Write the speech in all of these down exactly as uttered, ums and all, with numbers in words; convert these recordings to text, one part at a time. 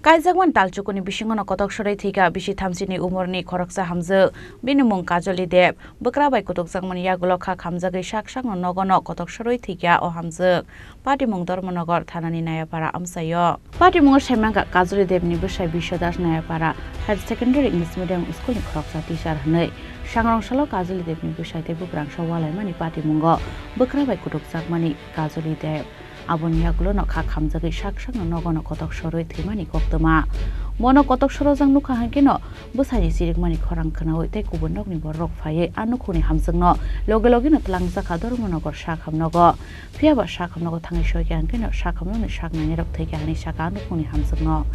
Kaijakmani talchukuni bisingono kotok sorwi thwikha bisi thamsini umorni khoroksa hamjwk. Bini mung Kajoli Deb. Bwkra bai kutukjakmani yagulo kha khamjagwi sak sakno nogono kotok sorwi thwikha o hamjwk. Patimung Dharmanagar thanani Nayapara amchaio. Patimungo saimankha Kajoli Debni bwsai Biswa Das Nayapara Higher Secondary English Medium Schoolni khoroksa teacher hwnwi. Sangrong salo Kajoli Debni bwsai tei bwkrang sok walaimani patimungo bwkra bai kutukjakmani Kajoli Deb. Aboni yagulono kha khamjagwi sak sakno nogono kotok sorwi thwimani koktwma. Bono kotok sorojak nukha hwnkhe no bwsaini chirikmani khorang khwnawi tei kubun nokni bororok phaiwi a nukhungni hamjwkno loge logeno twlangjakha Dharmanagar sak hamnogo. Phiya ba sak hamnogo thangwi soikha hwnkhe no sak hamnokni sak nainai rok thwikha hwnwi sakha a nukhungni hamjwkno.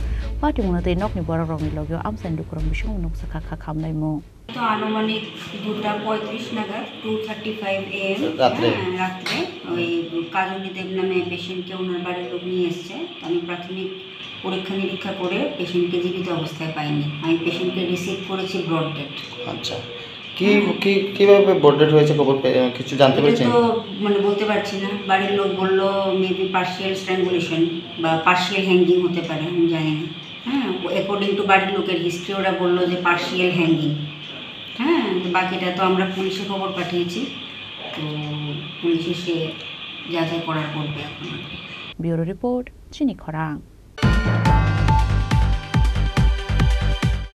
Patimungno tei nokni borokrokni logeo amchaini lukurok bisingo nukjakha kha khamlaimung. তো আনুমানিক দুটা পঁয়ত্রিশ নাগাদ, two thirty five am রাত্রে? হ্যাঁ, রাত্রে ওই কাজলি দেব নামে পেশেন্টকে ওনার বাড়ির লোক নিয়ে এসছে। তো আমি প্রাথমিক পরীক্ষা নিরীক্ষা করে পেশেন্টকে জীবিত অবস্থায় পাইনি। আমি পেশেন্টকে রিসিভ করেছি ব্রড ডেড। আচ্ছা। কি, হ্যাঁ। কি, কিভাবে ব্রড ডেড হয়েছে খবর পে-, কিছু জানতে এটা পেরেছেন? তো মানে বলতে পারছি না। বাড়ির লোক বলল মেবি পার্শিয়াল স্ট্র্যাঙ্গুলেশন বা পার্শিয়াল হ্যাঙ্গিং হতে পারে, আমি জানি না। হ্যাঁ, অ্যাকর্ডিং টু বাড়ির লোকের হিস্ট্রি ওরা বলল যে পার্শিয়াল হ্যাঙ্গিং। হ্যাঁ, তো বাকিটা তো আমরা পুলিশে খবর পাঠিয়েছি। তো পুলিশ এসে যাচাই করার করবে এখন আর কি। Bureau report, Chini Khorang.